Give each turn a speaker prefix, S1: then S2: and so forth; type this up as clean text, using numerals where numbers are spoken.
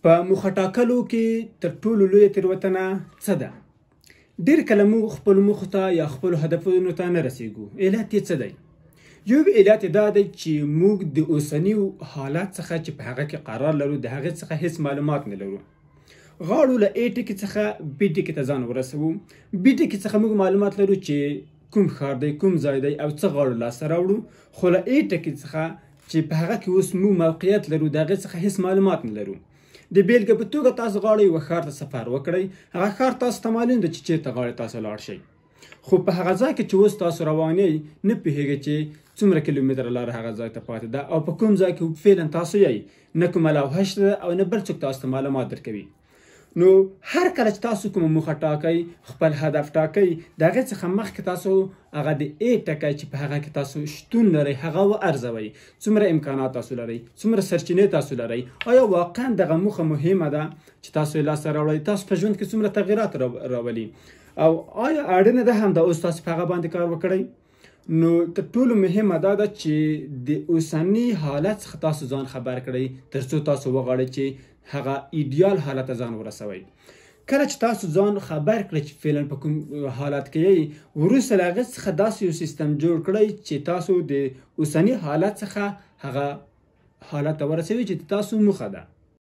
S1: په موخه ټاکلو کې تر ټولو لویه تېروتنه څه ده؟ ډېر کله موږ خپلو موخو ته یا خپلو هدفونو ته نه رسېږو. علت یې څه دی؟ یو علت یې دا دی چې موږ د اوسني حالت څخه چې په هغه کې قرار لرو د هغې څخه هیڅ معلومات نه لرو. غواړو له ای ټکي څخه بي ټکي ته ځان ورسوو. بي ټکي څخه موږ معلومات لرو چې کوم ښار دی، کوم ځای دی او څه غواړو لاسته راوړو، خو له ای ټکي څخه چې په هغه کې اوس موږ موقعیت لرو د هغې څخه هیڅ معلومات نه لرو. د بېلګې په توګه تاسو غواړئ یوه ښار ته سفر وکړئ، هغه ښار تاسو ته معلوم دی چې چېرته غواړئ تاسو لاړ شئ، خو په هغه ځای کې چې اوس تاسو روان یئ نه پوهېږئ چې څومره کیلومتره لاره هغه ځای ته پاتې ده او په کوم ځای کې فعلا تاسو یئ. نه کومه لوحه شته او نه بل څوک تاسو ته معلومات درکوي. نو هر کله چې تاسو کومه موخه ټاکئ، خپل هدف ټاکئ، د هغې څخه مخکې تاسو هغه د ای ټکی چې په هغه کې تاسو شتون لرئ هغه وارزوئ. څومره امکانات تاسو لرئ، څومره سرچینې تاسو لرئ، آیا واقعا دغه موخه مهمه ده چې تاسو یې لاسته راوړئ، تاسو په ژوند کې څومره تغیرات راولي او آیا اړینه ده همدا اوس تاسو په هغه باندې کار وکړئ. نو تر ټولو مهمه دا ده چې د اوسني حالت څخه تاسو ځان خبر کړئ ترڅو تاسو وغواړئ چې هغه ایډیال حالت ته ځان ورسوئ. کله چې تاسو ځان خبر کړئ چې فعلا په کوم حالت کې یئ، وروسته له هغې څخه داسې یو سیستم جوړ کړئ چې تاسو د اوسني حالت څخه هغه حالت ته ورسوي چې تاسو موخه ده.